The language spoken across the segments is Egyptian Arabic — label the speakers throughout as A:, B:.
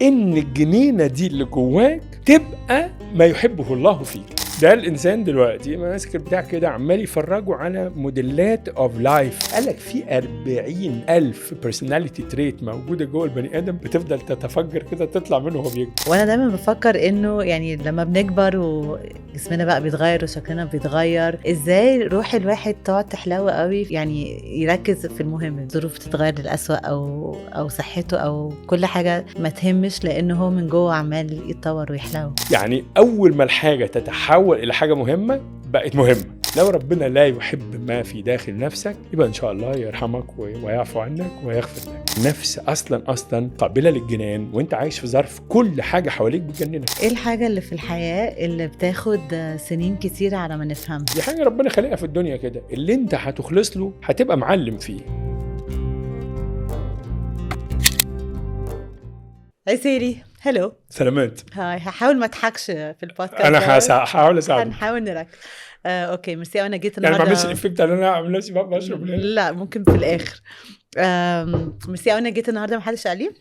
A: ان الجنينة دي اللي جواك تبقى ما يحبه الله فيك. ده الانسان دلوقتي ماسك البتاع كده عمال يفرجوا على موديلات of life. قال لك في 40,000 personality trait موجودة جوه البني ادم بتفضل تتفجر كده تطلع منه وهو بيكبر.
B: وانا دايما بفكر انه يعني لما بنكبر وجسمنا بقى بيتغير وشكلنا بيتغير، ازاي روح الواحد تقعد تحلو قوي، يعني يركز في المهم. الظروف تتغير للأسوأ او صحته او كل حاجة ما تهمش، لانه هو من جوه عمال يتطور ويحلو.
A: يعني اول ما الحاجة تتحول الى حاجة مهمة بقت مهمة. لو ربنا لا يحب ما في داخل نفسك يبقى ان شاء الله يرحمك ويعفو عنك ويغفر لك. النفس اصلا قابله للجنان، وانت عايش في ظرف كل حاجة حواليك بتجننك.
B: ايه الحاجة اللي في الحياة اللي بتاخد سنين كتير على ما نفهمها؟
A: دي حاجة ربنا خلقها في الدنيا كده، اللي انت هتخلص له هتبقى معلم فيه.
B: Hi سيري، hello.
A: سلامات.
B: Hi، هحاول ما اضحكش في البودكاست.
A: انا هحاول اساعدك.
B: هنحاول نركز. okay ميرسي. انا جيت النهارده
A: يعني ما بعملش ال effect اللي انا عامل نفسي بشرب.
B: لا ممكن في الاخر. ميرسي. انا جيت النهارده ما حدش قال لي.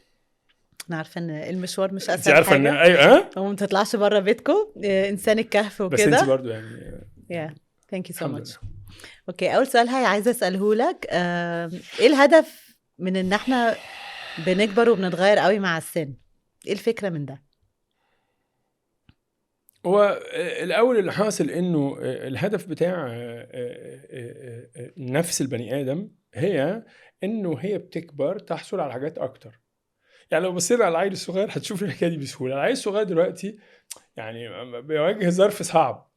B: انا عارفه ان المشوار مش اسهل حاجة.
A: انت عارفه ان ايوه
B: وما تطلعش بره بيتكم، انسان الكهف وكده.
A: بس انت برضو يعني
B: yeah thank you so much. okay، اول سؤال هاي عايزه اساله لك، ايه الهدف من ان احنا بنكبر وبنتغير قوي مع السن؟ ايه الفكرة من ده؟
A: هو الاول اللي حاصل انه الهدف بتاع نفس البني ادم هي انه هي بتكبر تحصل على حاجات اكتر. يعني لو بصينا على العيل الصغير هتشوف الحكاية دي بسهولة. العيل الصغير دلوقتي يعني بيواجه ظرف صعب،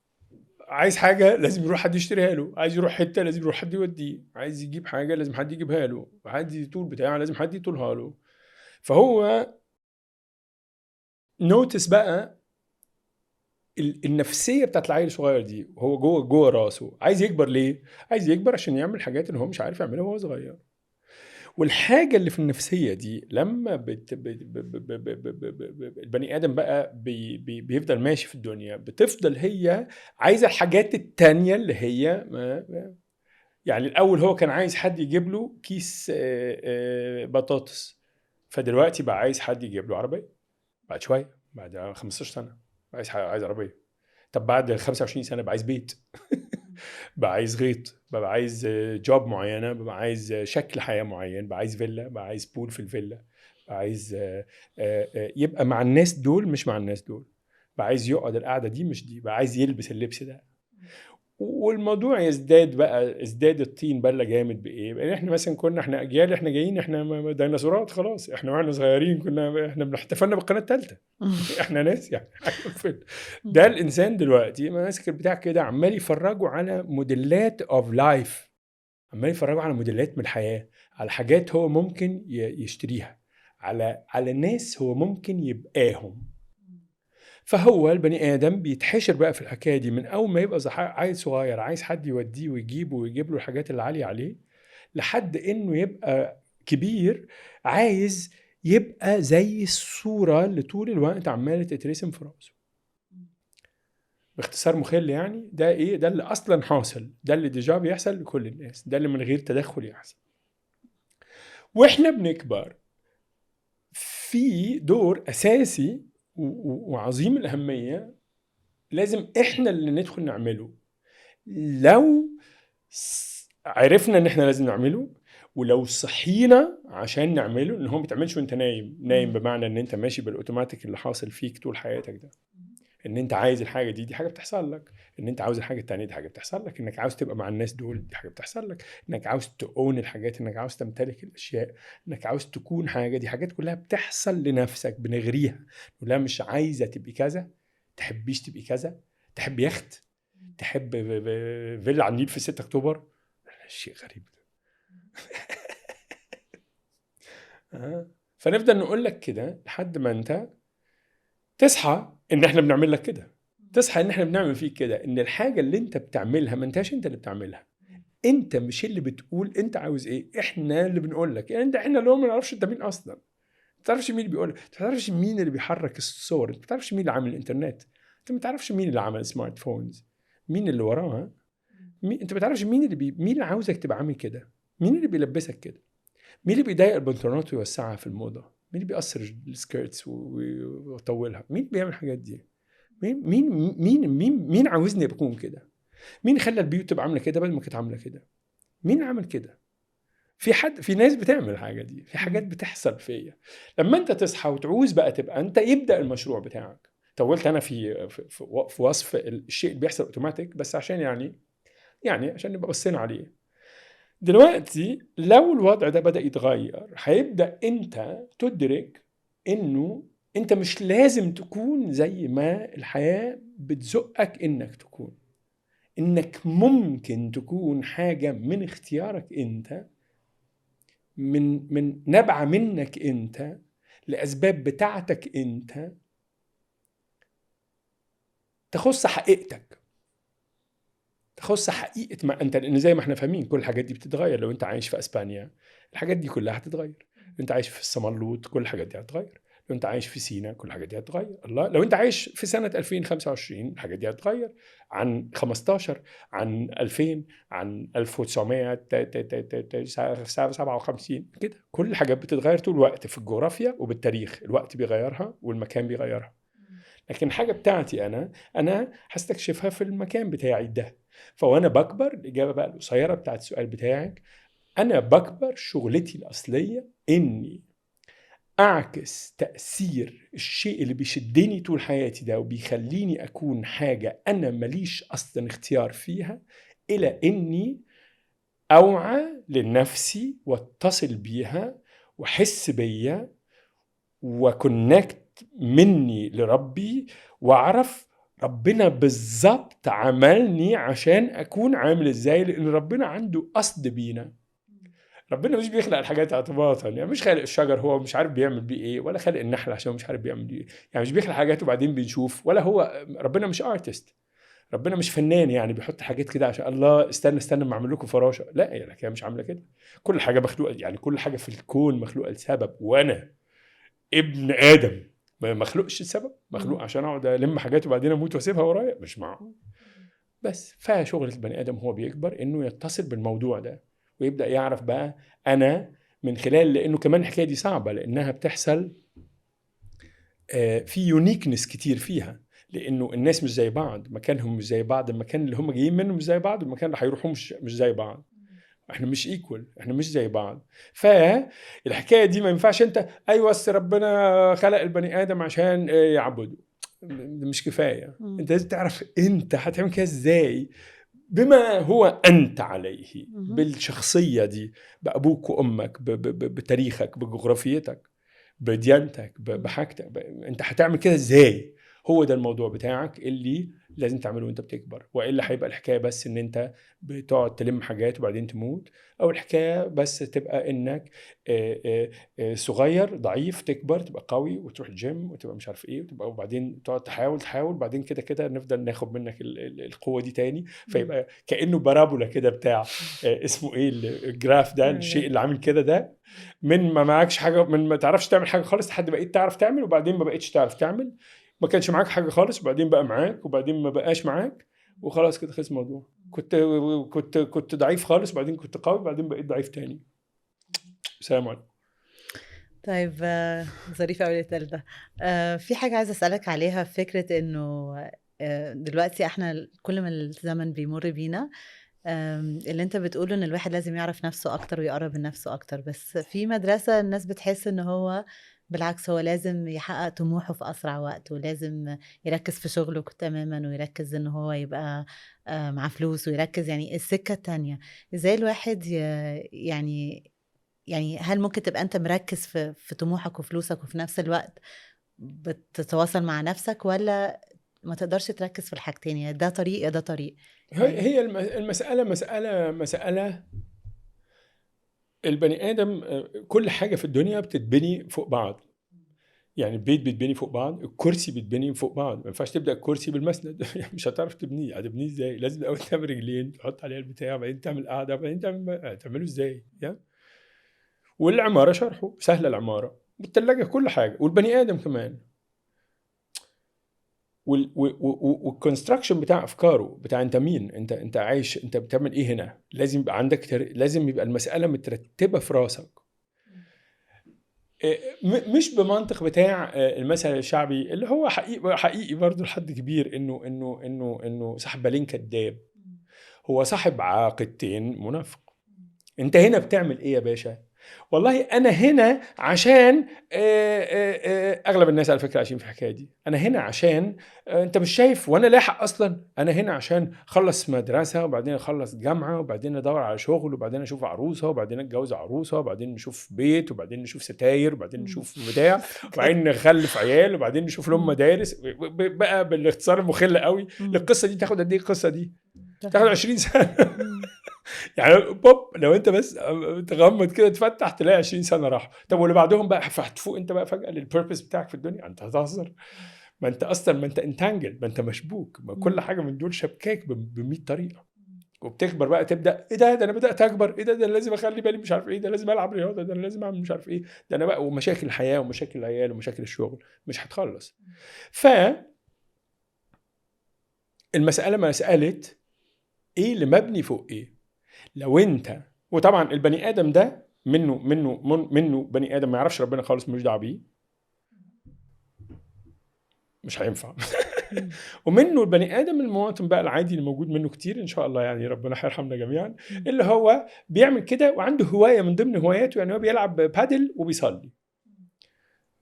A: عايز حاجة لازم يروح حد يشتريها له، عايز يروح حتة لازم يروح حد يوديه، عايز يجيب حاجة لازم حد يجيبها له، عايز يطول بتاعه لازم حد يطولها له. فهو notice بقى النفسية بتاعت العيل الصغير دي، وهو جوه راسه عايز يكبر. ليه عايز يكبر؟ عشان يعمل حاجات اللي هو مش عارف يعملها وهو صغير. والحاجة اللي في النفسية دي لما بت بت ب ب ب ب ب البني ادم بقى بي بي بيفضل ماشي في الدنيا، بتفضل هي عايزه الحاجات التانية اللي هي ما يعني الاول هو كان عايز حد يجيب له كيس بطاطس، فدلوقتي بقى عايز حد يجيب له عربية. بعد شوية، بعد 15 سنة عايز عربية. طب بعد 25 سنة بقى عايز بيت، بقى عايز غيط، بقى عايز job معينة، بقى عايز شكل حياة معين، بقى عايز فيلا، بقى عايز pool في الفيلا، بقى عايز يبقى مع الناس دول مش مع الناس دول، بقى عايز يقعد القعدة دي مش دي، بقى عايز يلبس اللبس ده. والموضوع يزداد بقى، ازداد الطين بله جامد بايه؟ بقى احنا مثلا كنا احنا اجيال، احنا جايين احنا ديناصورات خلاص، احنا واحنا صغيرين كنا احنا بنحتفلنا بالقناة الثالثة. احنا ناس يعني ده الانسان دلوقتي ماسك البتاع كده عمال يفرجوا على موديلات of life، عمال يفرجوا على موديلات من الحياة، على حاجات هو ممكن يشتريها، على ناس هو ممكن يبقاهم. فهو البني آدم بيتحشر بقى في الحكاية دي من أول ما يبقى عيل صغير عايز حد يوديه ويجيبه ويجيب له الحاجات اللي عالية عليه، لحد إنه يبقى كبير عايز يبقى زي الصورة اللي طول الوقت عمالة تترسم في رأسه. باختصار مخل يعني ده إيه؟ ده اللي أصلا حاصل، ده اللي déjà بيحصل لكل الناس، ده اللي من غير تدخل يحصل. وإحنا بنكبر في دور أساسي وعظيم الأهمية لازم إحنا اللي ندخل نعمله. لو عرفنا إن إحنا لازم نعمله، ولو صحينا عشان نعمله، إن هو ما بيتعملش وإنت نايم. نايم بمعنى إن أنت ماشي بالأوتوماتيك اللي حاصل فيك طول حياتك ده، إن أنت عايز الحاجة دي، دي حاجة بتحصل لك، إن أنت عاوز الحاجة التانية دي حاجة بتحصل لك، إنك عاوز تبقى مع الناس دول دي حاجة بتحصل لك، إنك عاوز تؤون الحاجات، إنك عاوز تمتلك الأشياء، إنك عاوز تكون حاجة، دي حاجات كلها بتحصل لنفسك، بنغريها نقول مش عايزة تبقي كذا، تحبيش تبقي كذا، تحب يخت، تحب فيلا على النيل في 6 أكتوبر. شيء غريب ده. فنفضل نقول لك كده لحد ما أنت تصحى ان احنا بنعمل لك كده، تصحى ان احنا بنعمل فيك كده، ان الحاجة اللي انت بتعملها ما انتش انت اللي بتعملها، انت مش اللي بتقول انت عاوز ايه، احنا اللي بنقول لك. يعني انت احنا اللي هو ما نعرفش انت مين اصلا، ما تعرفش مين اللي بيقول لك، ما تعرفش مين اللي بيحرك الصور، انت ما تعرفش مين اللي عامل الانترنت، انت ما تعرفش مين اللي عمل smartphones، مين اللي وراها، انت ما تعرفش مين اللي مين اللي عاوزك تبقى عامل كده، مين اللي بيلبسك كده، مين اللي بيضايق البنطلونات ويوسعها في الموضة. مين اللي بيقصر ال skirts ويطولها؟ مين بيعمل الحاجات دي؟ مين مين مين مين مين عاوزني اكون كده؟ مين خلى البيوت تبقى عامله كده بدل ما كانت عامله كده؟ مين عمل كده؟ في حد، في ناس بتعمل الحاجة دي، في حاجات بتحصل فيا. لما انت تصحى وتعوز بقى تبقى انت، يبدا المشروع بتاعك. طولت انا في وصف الشيء اللي بيحصل اوتوماتيك، بس عشان يعني عشان نبقى بصينا عليه. دلوقتي لو الوضع ده بدأ يتغير، هيبدأ انت تدرك انه انت مش لازم تكون زي ما الحياة بتزقك انك تكون، انك ممكن تكون حاجة من اختيارك انت، من نبعة منك انت، لأسباب بتاعتك انت، تخص حقيقتك، تخص حقيقة ما أنت. لأن زي ما احنا فاهمين كل الحاجات دي بتتغير. لو أنت عايش في أسبانيا الحاجات دي كلها هتتغير، لو أنت عايش في الصملوط كل الحاجات دي هتتغير، لو أنت عايش في سينا كل الحاجات دي هتتغير. الله، لو أنت عايش في سنة 2025 الحاجات دي هتتغير عن 15، عن 2000، عن 1957 كده. كل الحاجات بتتغير طول الوقت في الجغرافيا وبالتاريخ، الوقت بيغيرها والمكان بيغيرها. لكن حاجة بتاعتي أنا هستكشفها في المكان بتاعي ده. فوانا بكبر، الإجابة بقى القصيرة بتاعت السؤال بتاعك، أنا بكبر شغلتي الأصلية إني أعكس تأثير الشيء اللي بيشدني طول حياتي ده وبيخليني أكون حاجة أنا ماليش أصلا اختيار فيها، إلى إني أوعى لنفسي واتصل بيها وأحس بيا وكونكت مني لربي، وأعرف ربنا بالظبط عملني عشان أكون عامل إزاي، لأن ربنا عنده قصد بينا. ربنا مش بيخلق الحاجات اعتباطا، يعني مش خالق الشجر هو مش عارف بيعمل بيه ايه، ولا خالق النحل عشان مش عارف بيعمل بيه ايه، يعني مش بيخلق حاجات وبعدين بنشوف، ولا هو ربنا مش artist، ربنا مش فنان يعني بيحط حاجات كده عشان الله استنى ما اعمل لكم فراشه. لا، يعني الحكاية مش عامله كده. كل حاجة مخلوقه، يعني كل حاجة في الكون مخلوقه لسبب، وانا ابن ادم ما مخلوقش لسبب، مخلوق عشان اقعد الم حاجات وبعدين اموت واسيبها ورايا، مش معقول. بس فشغله البني ادم هو بيكبر انه يتصل بالموضوع ده ويبدا يعرف بقى انا من خلال، لانه كمان الحكاية دي صعبة لانها بتحصل في uniqueness كتير فيها، لانه الناس مش زي بعض، مكانهم مش زي بعض، المكان اللي هم جايين منه مش زي بعض، والمكان اللي هيروحوه مش زي بعض، احنا مش equal، احنا مش زي بعض. فالحكايه دي ما ينفعش انت ايوه بس ربنا خلق البني ادم عشان يعبده، مش كفاية. انت لازم تعرف انت هتعمل كده ازاي بما هو أنت عليه، بالشخصية دي، بأبوك وأمك، بتاريخك، بجغرافيتك، بديانتك، بحاجتك، أنت هتعمل كده إزاي؟ هو ده الموضوع بتاعك اللي لازم تعمله وانت بتكبر، وإلا هيبقى الحكاية بس إن أنت بتقعد تلم حاجات وبعدين تموت، أو الحكاية بس تبقى إنك صغير ضعيف تكبر تبقى قوي وتروح الجيم وتبقى مش عارف إيه وتبقى، وبعدين تقعد تحاول بعدين كده كده نفضل ناخد منك القوة دي تاني، فيبقى كأنه parabola كده بتاع اسمه إيه ال graph ده، الشيء اللي عامل كده ده، من ما معكش حاجة، من ما تعرفش تعمل حاجة خالص لحد بقيت تعرف تعمل، وبعدين ما بقيتش تعرف تعمل، ما كانش معاك حاجة خالص وبعدين بقى معاك، وبعدين ما بقاش معاك، وخلاص كده خلص الموضوع. كنت كنت كنت ضعيف خالص وبعدين كنت قوي وبعدين بقيت ضعيف تاني. السلام عليكم.
B: طيب ظريفة أوي التالتة. في حاجة عايزة أسألك عليها، فكرة إنه دلوقتي إحنا كل ما الزمن بيمر بينا، اللي أنت بتقوله إن الواحد لازم يعرف نفسه أكتر ويقرب من نفسه أكتر، بس في مدرسة الناس بتحس إن هو بالعكس هو لازم يحقق طموحه في أسرع وقت، ولازم يركز في شغله تماما، ويركز إن هو يبقى مع فلوس، ويركز يعني السكة التانية. إزاي الواحد يعني هل ممكن تبقى أنت مركز في طموحك وفلوسك وفي نفس الوقت بتتواصل مع نفسك، ولا ما تقدرش تركز في الحاجتين؟ يعني ده طريق يا ده طريق.
A: هي المسألة مسألة البني آدم، كل حاجة في الدنيا بتتبني فوق بعض. يعني البيت بيتبني فوق بعض، الكرسي بيتبني فوق بعض. ما ينفعش تبدأ الكرسي بالمسند مش هتعرف تبنيه. هتبنيه ازاي؟ لازم الأول تعمل رجلين تحط عليها البتاع، بعدين تعمل قاعدة، بعدين تعمله ازاي يعني؟ والعمارة شرحه سهلة، العمارة والتلاجة كل حاجة، والبني آدم كمان، وال construction بتاع افكاره، بتاع انت مين، انت عايش، انت بتعمل ايه هنا. لازم يبقى عندك لازم يبقى المسالة مترتبة في راسك. مش بمنطق بتاع المثل الشعبي اللي هو حقيقي حقيقي برضه لحد كبير، انه انه انه انه صاحب بالين كذاب، هو صاحب عقيدتين منافق. انت هنا بتعمل ايه يا باشا؟ والله انا هنا عشان اغلب الناس على فكرة عايشين في الحكاية دي. انا هنا عشان انت مش شايف وانا لاحق اصلا، انا هنا عشان اخلص مدرسه وبعدين اخلص جامعه وبعدين ادور على شغل وبعدين اشوف عروسه وبعدين اتجوز عروسه وبعدين نشوف بيت وبعدين نشوف ستاير وبعدين نشوف بتاع وبعدين نخلف عيال وبعدين نشوف لهم مدارس. بقى بالاختصار المخل قوي القصة دي تاخد قد ايه؟ القصة دي تاخد 20 سنة يعني بوب، لو انت بس تغمض كده تفتح تلاقي 20 سنة راحوا. طب واللي بعدهم بقى؟ فهتفوق انت بقى فجاة لل purpose بتاعك في الدنيا؟ انت هتهزر، ما انت اصلا ما انت entangled، ما انت مشبوك، ما كل حاجة من دول شبكاك ب 100 طريقه. وبتكبر بقى تبدا ايه ده، ده انا بدات اكبر، ايه ده، ده انا لازم اخلي بالي مش عارف ايه، ده لازم العب رياضة، ده انا لازم اعمل مش عارف ايه، ده انا بقى ومشاكل الحياة ومشاكل العيال ومشاكل الشغل مش هتخلص. ف المسالة مسالة ايه اللي مبني فوق ايه. لو انت، وطبعا البني ادم ده منه منه منه بني ادم ما يعرفش ربنا خالص، ملوش دعوه بيه، مش هينفع. ومنه البني ادم المواطن بقى العادي اللي موجود منه كتير ان شاء الله، يعني ربنا هيرحمنا جميعا، اللي هو بيعمل كده وعنده هواية من ضمن هواياته، يعني هو بيلعب بادل وبيصلي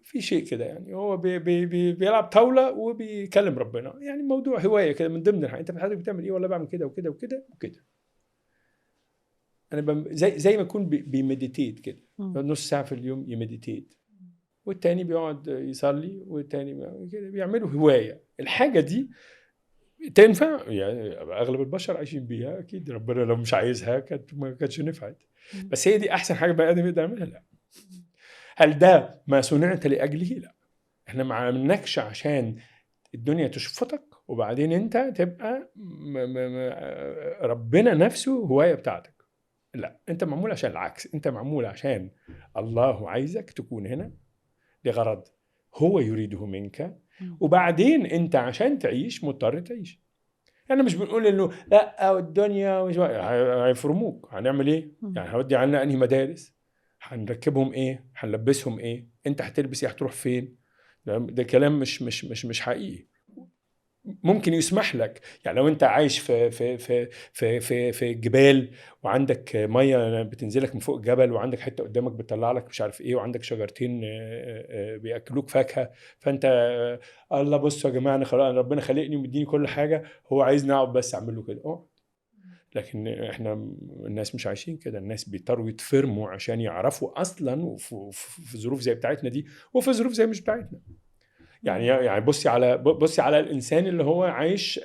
A: في شيء كده، يعني هو بي بي بي بيلعب طاولة وبيكلم ربنا، يعني موضوع هواية كده من ضمن الحاجات. انت في حياتك بتعمل ايه؟ والله بعمل كده وكده وكده وكده. انا زي ما يكون بي meditate كده نص ساعة في اليوم ي meditate، والتاني بيقعد يصلي، والتاني كده، بيعملوا هواية. الحاجة دي تنفع، يعني اغلب البشر عايشين بيها، اكيد ربنا لو مش عايزها كانت ما كانتش نفعت. بس هي دي احسن حاجة بني ادم يقدر يعملها؟ لا. هل ده ما صنعت لاجله؟ لا. احنا ما عملناكش عشان الدنيا تشفطك وبعدين انت تبقى ربنا نفسه هواية بتاعتك. لا، انت معمول عشان العكس، انت معمول عشان الله عايزك تكون هنا لغرض هو يريده منك، وبعدين انت عشان تعيش مضطر تعيش. يعني مش بنقول انه لا والدنيا مش هيفرموك، هنعمل ايه؟ يعني هودي عنا انهي مدارس؟ هنركبهم ايه؟ هنلبسهم ايه؟ انت هتلبس ايه؟ هتروح فين؟ ده كلام مش مش مش مش حقيقي. ممكن يسمح لك، يعني لو انت عايش في في في في في في جبال وعندك مية بتنزلك من فوق الجبل، وعندك حتة قدامك بتطلع لك مش عارف ايه، وعندك شجرتين بياكلوك فاكهة، فانت الله بصوا يا جماعة انا خلاص ربنا خلقني ومديني كل حاجة، هو عايزني اقعد بس اعمل له كده. لكن احنا الناس مش عايشين كده، الناس بيضطروا يتفرموا عشان يعرفوا اصلا، وفي ظروف زي بتاعتنا دي وفي ظروف زي مش بتاعتنا. يعني بصي على الانسان اللي هو عايش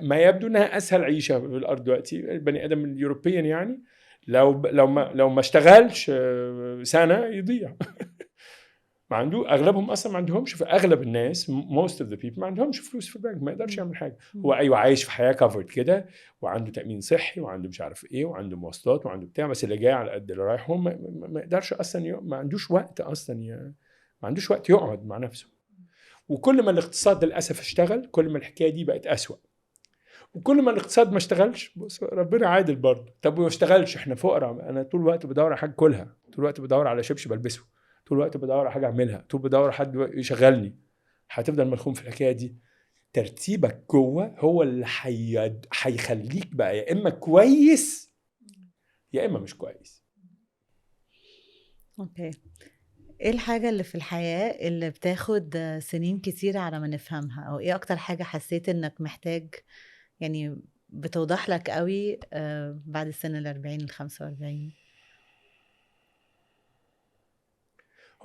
A: ما يبدو انها اسهل عيشه في الارض دلوقتي، البني ادم ال European، يعني لو ما اشتغلش سنة يضيع. ما عنده، اغلبهم اصلا ما عندهمش، في اغلب الناس most of the people ما عندهمش فلوس في البنك، ما يقدرش يعمل حاجة. هو ايوه عايش في حياة covered كده، وعنده تامين صحي وعنده مش عارف ايه وعنده مواصلات وعنده بتاع، بس اللي جاي على قد اللي رايح. هو ما يقدرش اصلا، ما عندوش وقت اصلا، ما عندوش وقت يقعد مع نفسه. وكل ما الاقتصاد للاسف اشتغل كل ما الحكاية دي بقت اسوأ، وكل ما الاقتصاد ما اشتغلش، بص ربنا عادل برضه، طب وما اشتغلش احنا فقراء، انا طول الوقت بدور على حاجة كلها، طول الوقت بدور على شبشب البسه، طول الوقت بدور على حاجة اعملها، طول بدور على حد يشغلني. هتفضل ملخوم في الحكاية دي. ترتيبك جوه هو اللي هيخليك بقى يا اما كويس يا اما مش كويس.
B: okay، ايه الحاجة اللي في الحياة اللي بتاخد سنين كتير على ما نفهمها، او ايه اكتر حاجة حسيت انك محتاج يعني بتوضح لك قوي بعد السن 40 45؟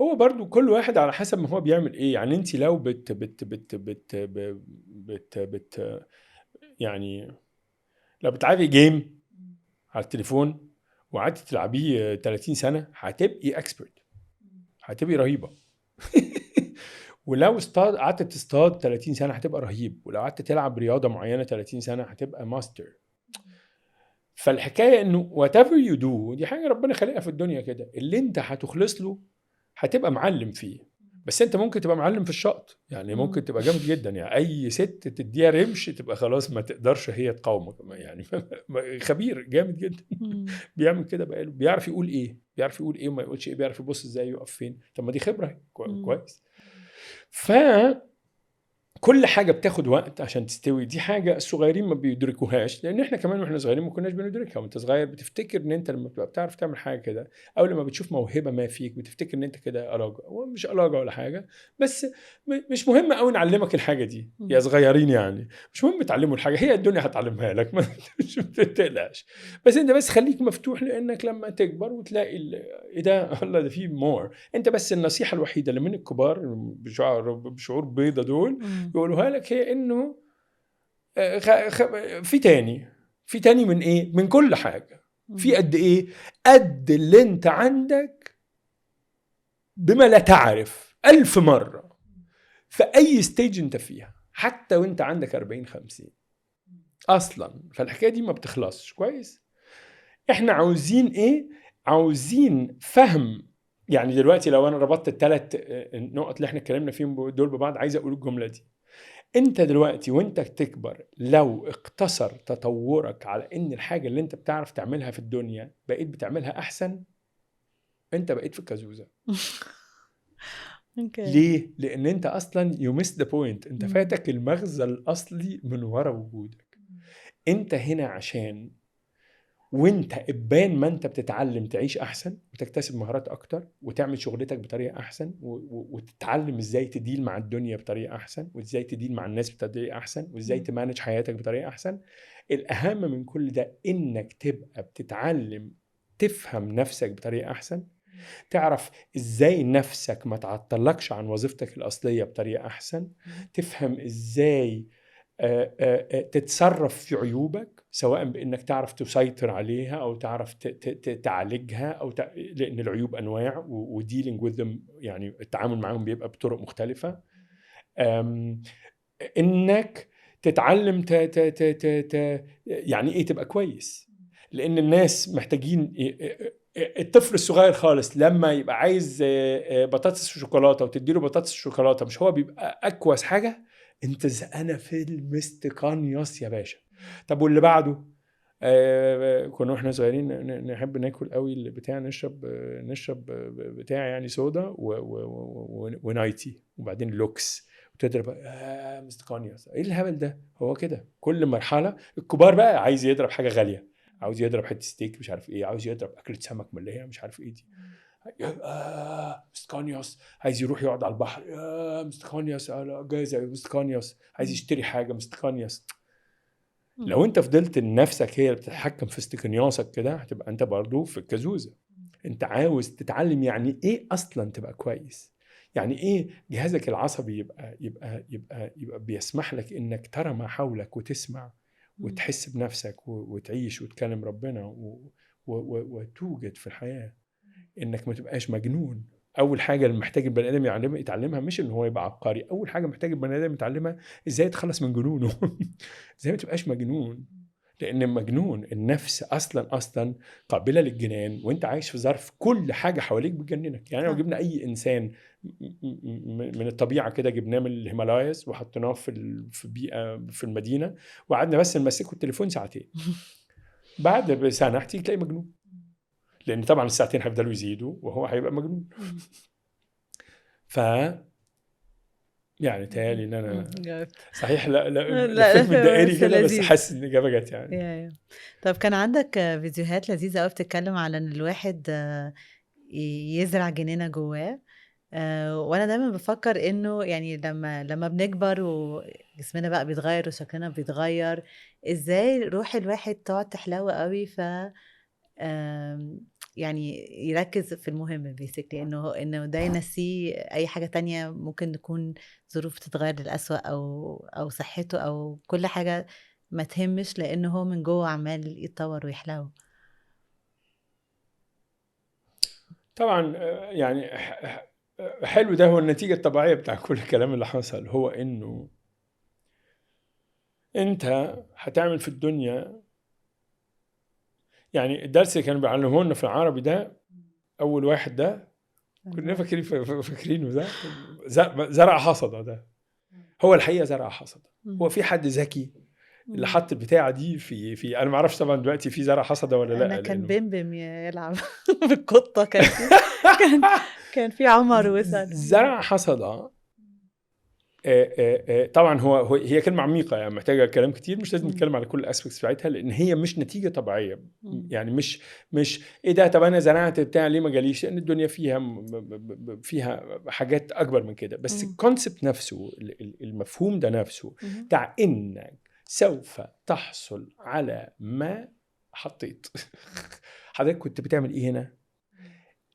A: هو برضو كل واحد على حسب ما هو بيعمل ايه. يعني انت لو بت بت بت بت بت بت يعني لو بتلعبي game على التليفون وقعدتي تلعبيه 30 سنة هتبقي expert، هتبقي رهيبة. ولو قعدت تصطاد 30 سنة هتبقى رهيب، ولو قعدت تلعب رياضة معينة 30 سنة هتبقى ماستر. فالحكايه انه whatever you do، دي حاجة ربنا خلقها في الدنيا كده، اللي انت هتخلص له هتبقى معلم فيه. بس انت ممكن تبقى معلم في الشقط، يعني ممكن تبقى جامد جدا، يعني اي ست تديها رمش تبقى خلاص ما تقدرش هي تقاومك، يعني خبير جامد جدا. بيعمل كده بقاله، بيعرف يقول ايه، بيعرف يقول ايه وما يقولش ايه، بيعرف يبص ازاي، يقف فين. طب ما دي خبره كويس. ف كل حاجة بتاخد وقت عشان تستوي. دي حاجة الصغيرين ما بيدركوهاش، لان احنا كمان واحنا صغيرين ما كناش بندركها. وانت صغير بتفتكر ان انت لما بتبقى بتعرف تعمل حاجة كده، او لما بتشوف موهبة ما فيك، بتفتكر ان انت كده قلاجه. هو مش قلاجه ولا حاجة، بس مش مهم قوي نعلمك الحاجة دي يا صغيرين، يعني مش مهم تعلموا الحاجة، هي الدنيا هتعلمها لك، ما تقلقش. بس انت بس خليك مفتوح، لانك لما تكبر وتلاقي ايه ده، الله ده في more. انت بس النصيحة الوحيدة اللي من الكبار بشعور بيضة دول يقولوها لك، هي انه في تاني، في تاني من ايه؟ من كل حاجة. في قد ايه؟ قد اللي انت عندك بما لا تعرف 1000 مرة في اي stage انت فيها، حتى وانت عندك 40-50 اصلا. فالحكايه دي ما بتخلصش. كويس. احنا عاوزين ايه؟ عاوزين فهم. يعني دلوقتي لو انا ربطت الثلاث نقط اللي احنا اتكلمنا فيهم دول ببعض، عايز اقول الجملة دي. انت دلوقتي وانت تكبر، لو اقتصر تطورك على ان الحاجة اللي انت بتعرف تعملها في الدنيا بقيت بتعملها احسن، انت بقيت في الكازوزه. ليه؟ لان انت اصلا you missed the point. انت فاتك المغزى الاصلي من ورا وجودك. انت هنا عشان وانت ابان ما انت بتتعلم تعيش احسن، وتكتسب مهارات اكتر، وتعمل شغلتك بطريقة احسن، وتتعلم ازاي ت deal مع الدنيا بطريقة احسن، وازاي ت deal مع الناس بطريقة احسن، وازاي ت manage حياتك بطريقة احسن. الاهم من كل ده انك تبقى بتتعلم تفهم نفسك بطريقة احسن، تعرف ازاي نفسك ما تعطلكش عن وظيفتك الاصلية بطريقة احسن، تفهم ازاي تتصرف في عيوبك، سواء بانك تعرف تسيطر عليها او تعرف تعالجها، او لان العيوب انواع، و dealing with them يعني التعامل معاهم بيبقى بطرق مختلفة. انك تتعلم ت ت ت ت ت يعني ايه تبقى كويس، لان الناس محتاجين. الطفل الصغير خالص لما يبقى عايز بطاطس وشوكولاته وتديله بطاطس وشوكولاته، مش هو بيبقى اكوس حاجة؟ انت انا في المستقانيوس يا باشا. طب واللي بعده؟ كنا واحنا صغيرين نحب ناكل قوي اللي بتاع، نشرب بتاع يعني صودا ونايتي، وبعدين لوكس، وتضرب مستقانيوس. ايه الهبل ده؟ هو كده كل مرحلة. الكبار بقى عايز يضرب حاجة غالية، عاوز يضرب حتة ستيك مش عارف ايه، عاوز يضرب اكله سمك من اللي هي مش عارف ايه دي، مستقانيوس. عايز يروح يقعد على البحر، مستقانيوس، جايزة مستقانيوس. عايز يشتري حاجة، مستقانيوس. لو انت فضلت لنفسك هي اللي بتتحكم في استقنياسك كده، هتبقى انت برضو في الكازوزه. انت عاوز تتعلم يعني ايه اصلا تبقى كويس، يعني ايه جهازك العصبي يبقى يبقى يبقى يبقى بيسمح لك انك ترى ما حولك وتسمع وتحس بنفسك وتعيش وتكلم ربنا وتوجد في الحياة، انك ما تبقاش مجنون. اول حاجة اللي محتاج البني ادم يتعلمها مش ان هو يبقى عبقري، اول حاجة محتاج البني ادم يتعلمها ازاي يتخلص من جنونه. ازاي ما تبقاش مجنون، لان المجنون النفس اصلا قابله للجنان، وانت عايش في ظرف كل حاجة حواليك بتجننك. يعني لو جبنا اي انسان من الطبيعة كده، جبناه من الهيمالاياس وحطيناه في بيئة في المدينة، وقعدنا بس نمسكه التليفون ساعتين، بعد بسنة هتيجي تلاقي مجنون، لان طبعا الساعتين هيفضلوا يزيدوا وهو هيبقى مجنون. ف يعني تهيألي ان انا صحيح لا لفيت من الدائري كده، بس حاسس ان الاجابة جت يعني.
B: طب كان عندك فيديوهات لذيذة قوي بتتكلم على ان الواحد يزرع جنينة جواه، وانا دايما بفكر انه يعني لما بنكبر وجسمنا بقى بيتغير وشكلنا بيتغير، ازاي روح الواحد تقعد تحلو قوي، ف يعني يركز في المهم basically، انه ده ينسيه اي حاجة تانية ممكن تكون ظروف تتغير للأسوأ او صحته او كل حاجة ما تهمش، لانه هو من جوه عمال يتطور ويحلو.
A: طبعا يعني حلو، ده هو النتيجة الطبيعية بتاع كل الكلام اللي حصل، هو انه انت هتعمل في الدنيا. يعني الدرس اللي كانوا بيعلموه لنا في العربي ده، اول واحد ده كلنا فاكرينه ده زرع حصد. ده هو الحقيقة زرع حصد. هو في حد ذكي اللي حط البتاعه دي في انا ما اعرفش طبعا دلوقتي في زرع حصده ولا لا.
B: انا كان بيم يلعب بالقطه، كان في عمر وسن
A: زرع حصده. طبعا هو هي كلمة عميقة يعني محتاجه كلام كتير، مش لازم نتكلم على كل ال aspects بتاعتها لان هي مش نتيجة طبيعية. يعني مش ايه ده، طب انا زرعت بتاع ليه ما جاليش؟ لان الدنيا فيها حاجات اكبر من كده. بس ال concept نفسه، المفهوم ده نفسه بتاع انك سوف تحصل على ما حطيت. حضرتك كنت بتعمل ايه هنا؟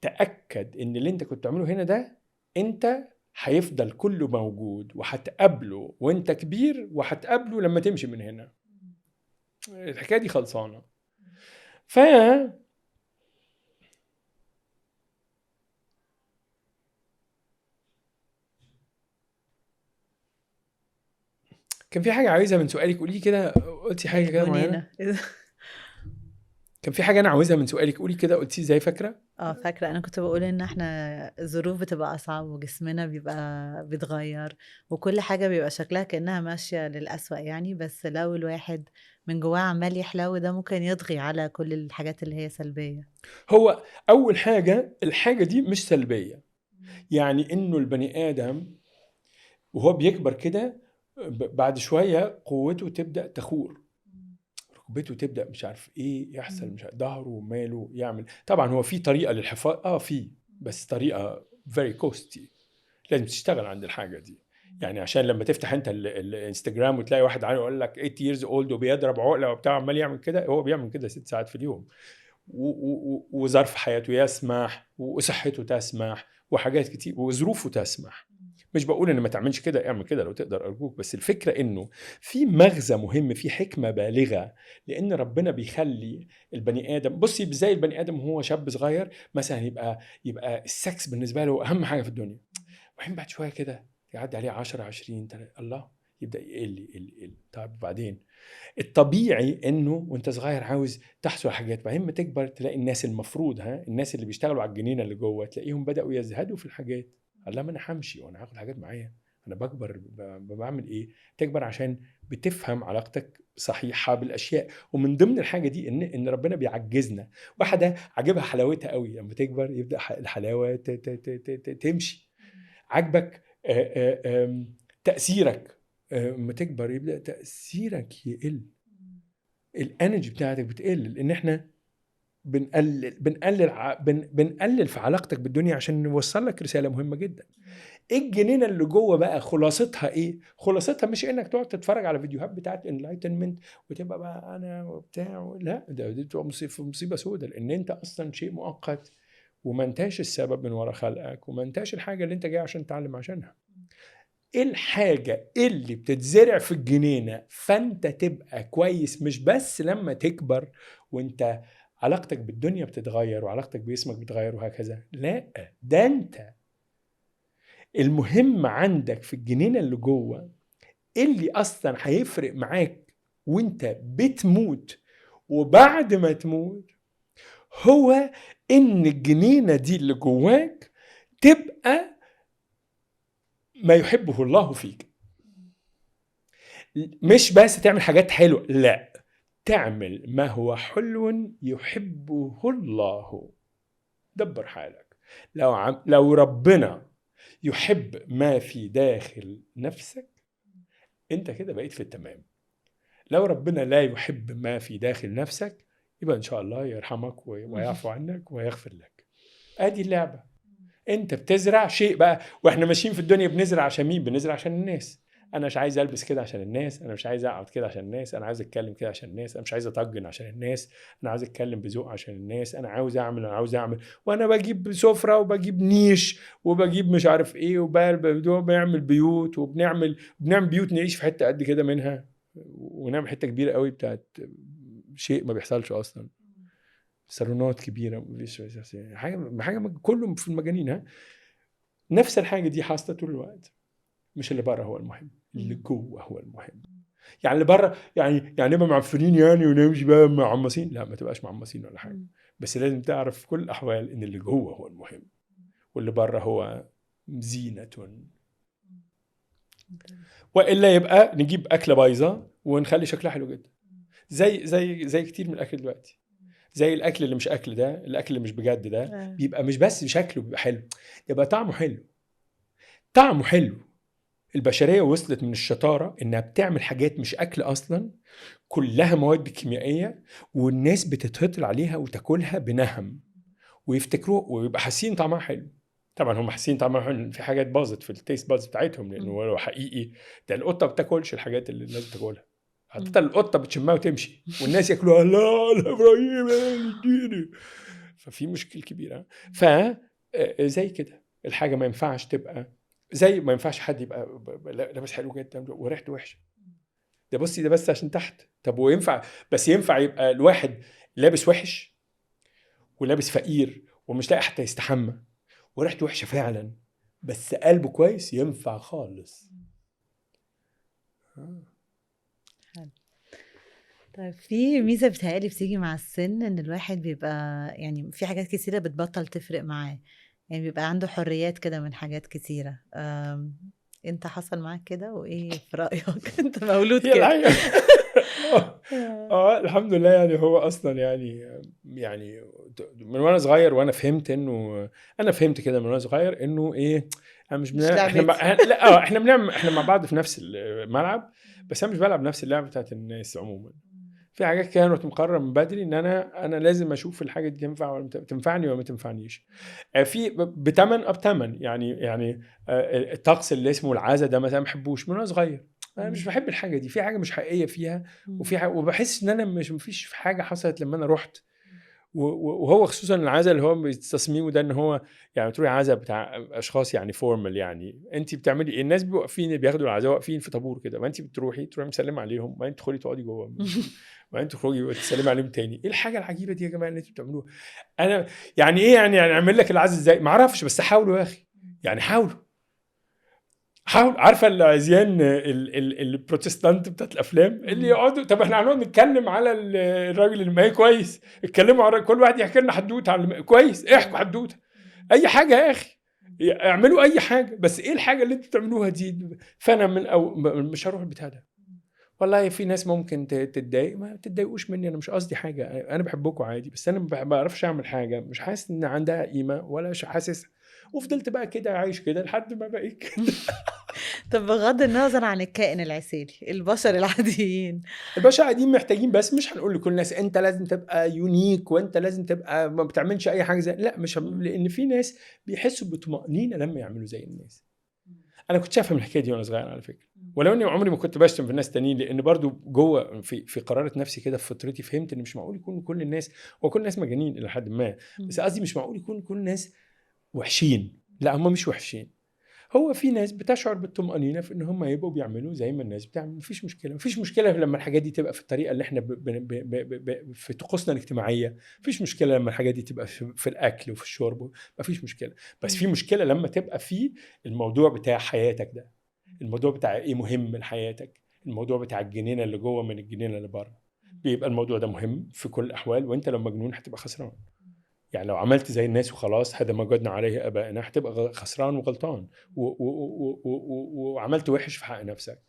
A: تاكد ان اللي انت كنت بتعمله هنا ده انت هيفضل كله موجود، وهتقابله وانت كبير، وهتقابله لما تمشي من هنا. الحكاية دي خلصانه. ف كان في حاجة عايزها من سؤالك، قولي كده. قلتي حاجة كده معينة؟ كان في حاجة انا عاوزها من سؤالك، قولي كده. قلتي ازاي؟ فاكره؟
B: فاكره. انا كنت بقول ان احنا الظروف بتبقى اصعب وجسمنا بيبقى بيتغير وكل حاجة بيبقى شكلها كانها ماشية للأسوأ يعني، بس لو الواحد من جواه عمال يحلو ده ممكن يطغي على كل الحاجات اللي هي سلبية.
A: هو اول حاجة الحاجة دي مش سلبية، يعني انه البني ادم وهو بيكبر كده بعد شوية قوته تبدا تخور، ركبته تبدا مش عارف ايه يحصل، مش عارف ظهره وماله يعمل. طبعا هو في طريقه للحفاظ، في، بس طريقه very costly، لازم تشتغل عند الحاجة دي. يعني عشان لما تفتح انت الانستجرام وتلاقي واحد عامل يقول لك 8 years old وبيضرب عقله وبتاع عمال يعمل كده، هو بيعمل كده 6 ساعات في اليوم، وظرف حياته يسمح وصحته تسمح وحاجات كتير وظروفه تسمح. مش بقول ان ما تعملش كده، اعمل كده لو تقدر ارجوك، بس الفكرة انه في مغزى مهم، في حكمه بالغة، لان ربنا بيخلي البني ادم، بصي زي البني ادم وهو شاب صغير مثلا يبقى السكس بالنسبة له اهم حاجة في الدنيا، وبعدين بعد شوية كده يعدي عليه 10 20 الله يبدا يقل يقل يقل. طيب بعدين الطبيعي انه وانت صغير عاوز تحصل على حاجات، بعدين ما تكبر تلاقي الناس المفروض الناس اللي بيشتغلوا على الجنينة اللي جوه تلاقيهم بداوا يزهدوا في الحاجات. قال لا ما انا همشي وانا هاخد حاجات معايا، انا بكبر بعمل ايه؟ تكبر عشان بتفهم علاقتك صحيحه بالاشياء. ومن ضمن الحاجة دي ان ربنا بيعجزنا. واحدة عاجبها حلاوتها قوي، لما تكبر يبدا الحلاوة تمشي. عاجبك تاثيرك، لما تكبر يبدا تاثيرك يقل، ال energy بتاعتك بتقل، لان احنا بنقلل بنقلل بنقلل في علاقتك بالدنيا عشان نوصل لك رسالة مهمة جدا. ايه الجنينة اللي جوه بقى خلاصتها ايه؟ خلاصتها مش انك تقعد تتفرج على فيديوهات بتاعت enlightenment وتبقى بقى انا وبتاع، لا ده دي بتبقى مصيبة سودة، لان انت اصلا شيء مؤقت وما انتاش السبب من وراء خلقك وما انتاش الحاجة اللي انت جاي عشان تتعلم عشانها. ايه الحاجة اللي بتتزرع في الجنينة فانت تبقى كويس، مش بس لما تكبر وانت علاقتك بالدنيا بتتغير وعلاقتك باسمك بتتغير وهكذا، لا ده انت المهم عندك في الجنينة اللي جوه اللي اصلا هيفرق معاك وانت بتموت وبعد ما تموت، هو ان الجنينة دي اللي جواك تبقى ما يحبه الله فيك. مش بس تعمل حاجات حلوة، لا تعمل ما هو حلو يحبه الله. دبر حالك. لو ربنا يحب ما في داخل نفسك انت كده بقيت في التمام. لو ربنا لا يحب ما في داخل نفسك يبقى ان شاء الله يرحمك ويعفو عنك ويغفر لك. ادي اللعبة. انت بتزرع شيء بقى، واحنا ماشيين في الدنيا بنزرع عشان مين؟ بنزرع عشان الناس. انا مش عايز البس كده عشان الناس، انا مش عايز اقعد كده عشان الناس، انا عايز اتكلم كده عشان الناس، انا مش عايز اطجن عشان الناس، انا عايز اتكلم بذوق عشان الناس، انا عاوز اعمل، انا عاوز اعمل، وانا بجيب سفره وبجيب نيش وبجيب مش عارف ايه، وبنعمل بيوت وبنعمل بيوت نعيش في حتة قد كده منها، ونعمل حتة كبيرة قوي بتاعت شيء ما بيحصلش اصلا، صالونات كبيرة، حاجة كله في المجانين. ها نفس الحاجة دي حاصله طول الوقت. مش اللي بره هو المهم، اللي جوه هو المهم. يعني اللي بره يعني نبقى معفنين يعني ونمشي بقى معمصين، لا ما تبقاش معمصين ولا حاجة، بس لازم تعرف في كل الاحوال ان اللي جوه هو المهم. واللي بره هو زينة. والا يبقى نجيب اكله بايظة ونخلي شكلها حلو جدا، زي زي زي كتير من الاكل دلوقتي، زي الاكل اللي مش اكل ده، الاكل اللي مش بجد ده، بيبقى مش بس شكله بيبقى حلو، يبقى طعمه حلو. طعمه حلو. البشرية وصلت من الشطارة انها بتعمل حاجات مش اكل اصلا، كلها مواد كيميائية، والناس بتتهطل عليها وتاكلها بنهم ويفتكروه ويبقى حاسين طعمها حلو. طبعا هم حاسين طعمها حلو، في حاجات باظت في ال taste buds بتاعتهم، لانه لو حقيقي ده القطة ما بتاكلش الحاجات اللي الناس بتاكلها، حتى القطة بتشمها وتمشي والناس ياكلوها. لا لا ابراهيم اديني. ففي مشكلة كبيرة. ف زي كده الحاجة ما ينفعش تبقى زي ما ينفعش حد يبقى لابس حلو جدا وريحته وحشة. ده بصي ده بس عشان تحت. طب وينفع، بس ينفع يبقى الواحد لابس وحش ولابس فقير ومش لاقي حتى يستحمى وريحته وحشة فعلا، بس قلبه كويس؟ ينفع خالص.
B: طيب في ميزة بتهيألي بتيجي مع السن، ان الواحد بيبقى يعني في حاجات كتيرة بتبطل تفرق معاه، يعني بيبقى عنده حريات كده من حاجات كتيرة. انت حصل معاك كده؟ وايه في رايك؟ انت مولود كده؟
A: الحمد لله. يعني هو اصلا يعني من وانا صغير، وانا فهمت انه انا فهمت كده من وانا صغير انه ايه، انا مش احنا لا احنا بنعمل، احنا مع بعض في نفس الملعب، بس انا مش بلعب نفس اللعبة بتاعت الناس عموما. في حاجات كده انا كنت مقرر من بدري ان انا لازم اشوف الحاجة دي تنفع ولا تنفعني ولا ما تنفعنيش. في بتمن بتمن يعني الطقس اللي اسمه العزا ده مثلا ما بحبوش من وانا صغير. انا مش بحب الحاجة دي، في حاجة مش حقيقية فيها، وفي حاجة، وبحس ان انا مش مفيش حاجة حصلت لما انا رحت. وهو خصوصا العزا اللي هو تصميمه ده، ان هو يعني تروحي عزا بتاع اشخاص يعني formal، يعني انت بتعملي ايه؟ الناس بيبقوا واقفين بياخدوا العزا واقفين في طابور كده، وانت بتروحي تروحي مسلمة عليهم، وبعدين تدخلي تقعدي جوه، وبعدين تخرجي وتسلمي عليهم تاني. ايه الحاجة العجيبة دي يا جماعة اللي انتوا بتعملوها؟ انا يعني ايه يعني اعمل لك العزا ازاي؟ ما اعرفش، بس حاولوا يا اخي، يعني حاولوا. عارفه العزيان البروتستانت بتاعت الافلام اللي يقعدوا، طب احنا هنقعد نتكلم على الراجل اللي ما هي كويس، اتكلموا على كل واحد يحكي لنا حدوتة على كويس، احكوا حدوتة، اي حاجة يا اخي، اعملوا اي حاجة، بس ايه الحاجة اللي انتوا بتعملوها دي؟ فانا من أو مش هروح البتاع ده. والله في ناس ممكن تتضايق، ما تتضايقوش مني، انا مش قصدي حاجة، انا بحبكم عادي، بس انا ما بعرفش اعمل حاجة مش حاسس ان عندها قيمة ولا حاسس. وفضلت بقى كده عايش كده لحد ما بقيت كده.
B: طب بغض النظر عن الكائن العسيلي، البشر العاديين،
A: البشر العاديين محتاجين، بس مش هنقول لكل الناس انت لازم تبقى unique وانت لازم تبقى ما بتعملش اي حاجة زي، لا مش لان في ناس بيحسوا بطمأنينه لما يعملوا زي الناس. انا كنت شايفها من الحكاية دي وانا صغير على فكرة، ولو اني عمري ما كنت بشتم في الناس التانيين، لان برضو جوه في قرارة نفسي كده في فطرتي فهمت ان مش معقول يكون كل الناس، هو كل الناس مجانين الى حد ما، بس قصدي مش معقول يكون كل الناس وحشين. لا هم مش وحشين، هو في ناس بتشعر بالطمأنينة في ان هم يبقوا بيعملوا زي ما الناس بتعمل. مفيش مشكلة، مفيش مشكلة لما الحاجات دي تبقى في الطريقة اللي احنا في طقوسنا الاجتماعية، مفيش مشكلة لما الحاجات دي تبقى في الاكل وفي الشرب، مفيش مشكلة. بس في مشكلة لما تبقى في الموضوع بتاع حياتك ده، الموضوع بتاع ايه مهم لحياتك، الموضوع بتاع الجنينة اللي جوه من الجنينة اللي بره، بيبقى الموضوع ده مهم في كل الاحوال. وانت لو مجنون هتبقى خسران، يعني لو عملت زي الناس وخلاص هذا ما وجدنا عليه ابائنا، هتبقى خسران وغلطان وعملت وحش في حق نفسك.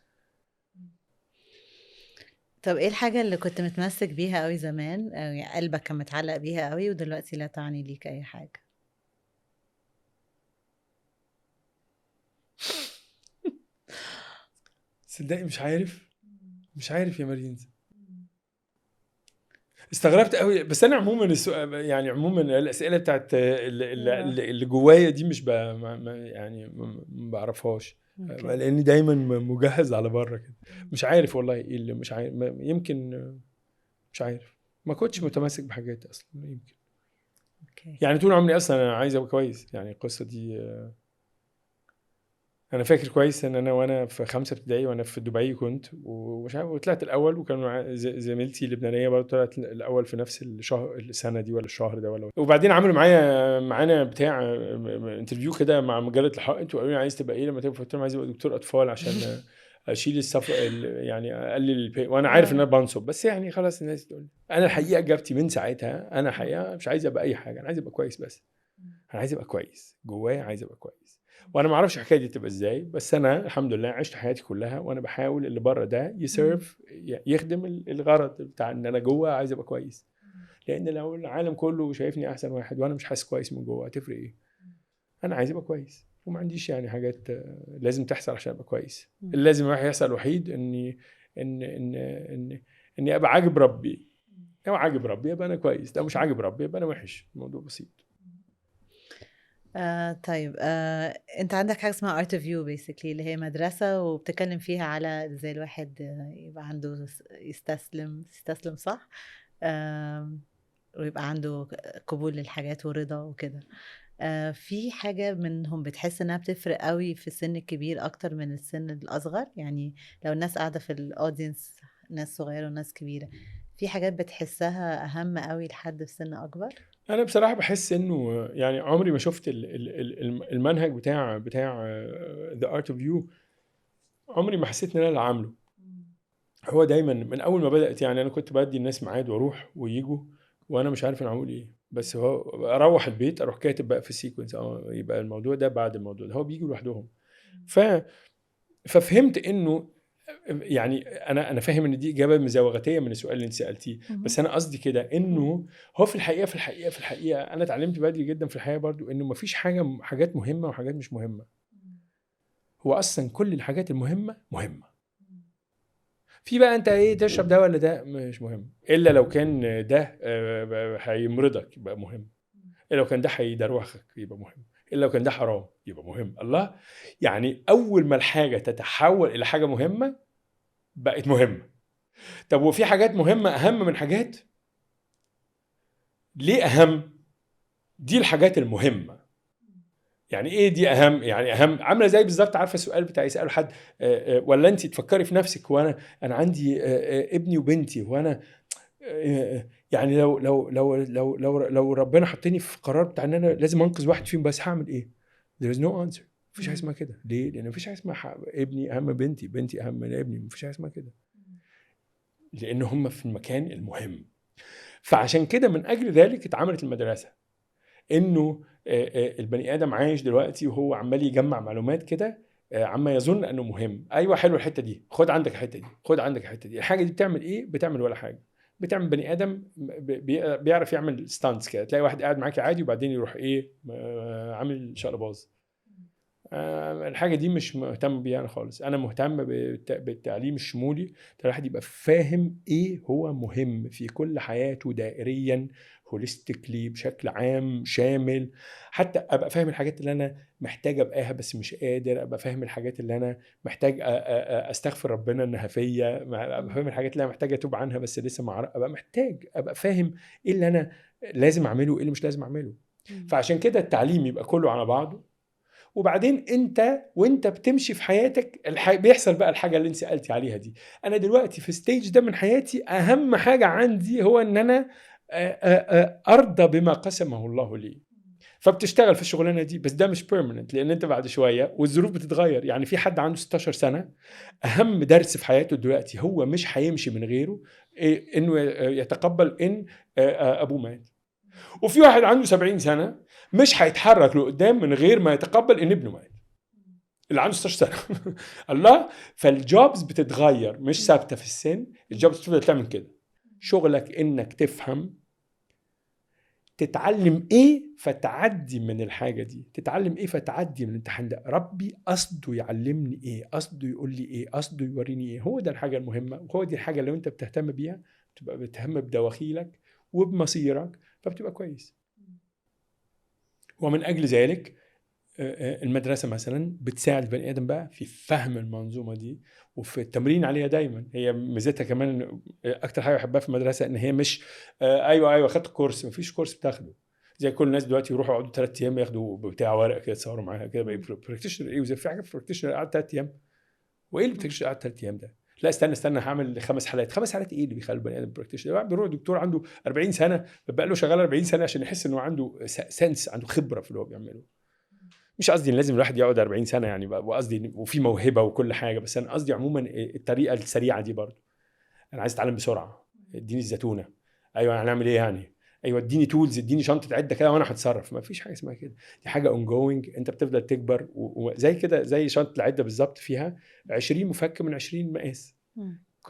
B: طب ايه الحاجة اللي كنت متمسك بيها قوي زمان، أو قلبك كان متعلق بيها قوي، ودلوقتي لا تعني ليك اي حاجة؟
A: صدقني مش عارف، مش عارف يا مريم، استغربت قوي. بس انا عموما يعني عموما الاسئلة بتاعت اللي جوايا دي مش يعني ما بعرفهاش، لاني دايما مجهز على بره كده. مش عارف والله ايه اللي مش عارف، يمكن مش عارف، ما كنتش متمسك بحاجات اصلا يمكن. يعني طول عمري اصلا انا عايز ابقى كويس، يعني القصة دي انا فاكر كويس ان انا وانا في 5 ابتدائي وانا في دبي كنت ومش عارف، وطلعت الاول، وكان زميلتي لبنانية برضه طلعت الاول في نفس الشهر، السنة دي ولا الشهر ده ولا. وبعدين عملوا معانا بتاع interview كده مع مجلة الحائط، وقالوا لي عايز تبقى ايه لما تبقى؟ قلت لهم عايز ابقى دكتور اطفال عشان اشيل الصف يعني اقلل وانا عارف ان انا بنصب، بس يعني خلاص الناس تقول. انا الحقيقة اجابتي من ساعتها، انا الحقيقة مش عايز ابقى اي حاجة، انا عايز ابقى كويس بس. انا عايز ابقى كويس جوايا، عايز ابقى كويس. وانا ما اعرفش الحكاية دي تبقى ازاي، بس انا الحمد لله عشت حياتي كلها وانا بحاول اللي بره ده ي serve، يخدم الغرض بتاع ان انا جوه عايز ابقى كويس. لان لو العالم كله شايفني احسن واحد وانا مش حاسس كويس من جوه، هتفرق ايه؟ انا عايز ابقى كويس، وما عنديش يعني حاجات لازم تحصل عشان ابقى كويس. اللي لازم يحصل الوحيد اني ان ان ان اني ابقى عاجب ربي. لو عاجب ربي يبقى انا كويس، لو مش عاجب ربي يبقى انا وحش. الموضوع بسيط.
B: طيب، انت عندك حاجة اسمها Art of You basically، اللي هي مدرسه وبتتكلم فيها على ازاي الواحد يبقى عنده يستسلم صح، ويبقى عنده قبول للحاجات ورضا وكده. في حاجة منهم بتحس انها بتفرق قوي في السن الكبير اكتر من السن الاصغر؟ يعني لو الناس قاعدة في ال audience، ناس صغيرة وناس كبيرة، في حاجات بتحسها اهم قوي لحد في سن اكبر؟
A: انا بصراحة بحس انه يعني عمري ما شفت المنهج بتاع The Art of You، عمري ما حسيت ان انا اللي عامله. هو دايما من اول ما بدات، يعني انا كنت بدي الناس ميعاد واروح ويجوا وانا مش عارف انا عامل ايه، بس هو اروح البيت اروح كاتب بقى في ال sequence، يبقى الموضوع ده بعد الموضوع ده، هو بيجوا لوحدهم. ففهمت انه يعني انا فاهم ان دي اجابه مزوغتيه من السؤال اللي انت سالتيه، بس انا قصدي كده انه هو في الحقيقة في الحقيقة في الحقيقة انا اتعلمت بدري جدا في الحياة برضو انه مفيش حاجات مهمة وحاجات مش مهمة. هو اصلا كل الحاجات المهمة مهمة. في بقى انت ايه تشرب ده ولا ده مش مهم، الا لو كان ده هيمرضك يبقى مهم، الا لو كان ده هيدروخك يبقى مهم، الا لو كان ده حرام يبقى مهم. الله، يعني اول ما الحاجة تتحول الى حاجة مهمة بقت مهمة. طب وفي حاجات مهمة اهم من حاجات؟ ليه اهم؟ دي الحاجات المهمة. يعني ايه دي اهم؟ يعني اهم عامله زي بالظبط، عارفه السؤال بتاع يساله حد، ولا انت تفكري في نفسك وانا عندي ابني وبنتي، وانا يعني لو لو لو لو لو لو ربنا حطني في قرار بتاع ان انا لازم انقذ واحد فيهم بس، هعمل ايه؟ there is no answer. مفيش حاجة اسمها كده. ليه؟ لان مفيش حاجة اسمها ابني اهم بنتي، بنتي اهم من ابني، مفيش حاجة اسمها كده، لان هم في المكان المهم. فعشان كده من اجل ذلك اتعملت المدرسة، انه البني ادم عايش دلوقتي وهو عمال يجمع معلومات كده عما يظن انه مهم. ايوه حلو الحتة دي، خد عندك الحتة دي، خد عندك الحتة دي. الحاجة دي بتعمل ايه؟ بتعمل ولا حاجة. بتعمل بني ادم بيعرف يعمل stunts كده، تلاقي واحد قاعد معاك عادي وبعدين يروح ايه عامل شقلباز. الحاجة دي مش مهتم بيها انا خالص. انا مهتم بالتعليم الشمولي، الواحد يبقى فاهم ايه هو مهم في كل حياته دائريا، holistically، بشكل عام شامل. حتى ابقى فاهم الحاجات اللي انا محتاج ابقاها بس مش قادر، ابقى فاهم الحاجات اللي انا محتاج استغفر ربنا انها فيا، ابقى فاهم الحاجات اللي انا محتاج اتوب عنها بس لسه ما اعرف، ابقى محتاج ابقى فاهم ايه اللي انا لازم اعمله وايه اللي مش لازم اعمله. فعشان كده التعليم يبقى كله على بعضه. وبعدين انت وانت بتمشي في حياتك بيحصل بقى الحاجة اللي انت سالتي عليها دي. انا دلوقتي في stage ده من حياتي اهم حاجة عندي هو ان انا ارضى بما قسمه الله لي. فبتشتغل في الشغلانة دي، بس ده مش permanent، لان انت بعد شوية والظروف بتتغير. يعني في حد عنده 16 سنة اهم درس في حياته دلوقتي هو مش هيمشي من غيره انه يتقبل ان ابوه مات. وفي واحد عنده 70 سنة مش هيتحرك لقدام من غير ما يتقبل ان ابنه مات، اللي عنده 16 سنة. الله. فال jobs بتتغير، مش ثابتة في السن، ال jobs بتفضل تعمل كده. شغلك انك تفهم تتعلم ايه فتعدي من الحاجة دي، تتعلم ايه فتعدي من الامتحان ده. ربي قصده يعلمني ايه، قصده يقول لي ايه، قصده يوريني ايه. هو ده الحاجة المهمة، وهو دي الحاجة اللي انت بتهتم بيها، بتبقى بتهتم بدواخيلك وبمصيرك، فبتبقى كويس. ومن اجل ذلك المدرسة مثلا بتساعد البني ادم بقى في فهم المنظومة دي وفي التمرين عليها دايما. هي ميزتها كمان، اكتر حاجة بحبها في المدرسة ان هي مش ايوه خدت كورس، مفيش كورس بتاخده زي كل الناس دلوقتي يروحوا يقعدوا 3 ايام ياخدوا بتاع ورقة كده يتصوروا معاها كده، بقى practitioner ايه وزي في حاجة practitioner قعد 3 ايام، وايه اللي practitioner قعد 3 ايام ده؟ لا استنى هعمل 5 حالات. 5 حالات ايه اللي بيخلي البني ادم practitioner؟ واحد بيروح دكتور عنده 40 سنة بقى له شغال 40 سنة عشان يحس انه عنده sense، عنده خبره في اللي هو بيعمله. مش قصدي ان لازم الواحد يقعد 40 سنة يعني، وقصدي وفي موهبة وكل حاجة، بس انا قصدي عموما الطريقة السريعة دي برضو. انا عايز اتعلم بسرعة، اديني الزتونه، ايوه هنعمل ايه يعني، ايوه اديني tools، اديني شنطه عده كده وانا هتصرف. ما فيش حاجة اسمها كده، دي حاجة ongoing، انت بتفضل تكبر وزي كده، زي شنطه العدة بالظبط، فيها 20 مفك من 20 مقاس،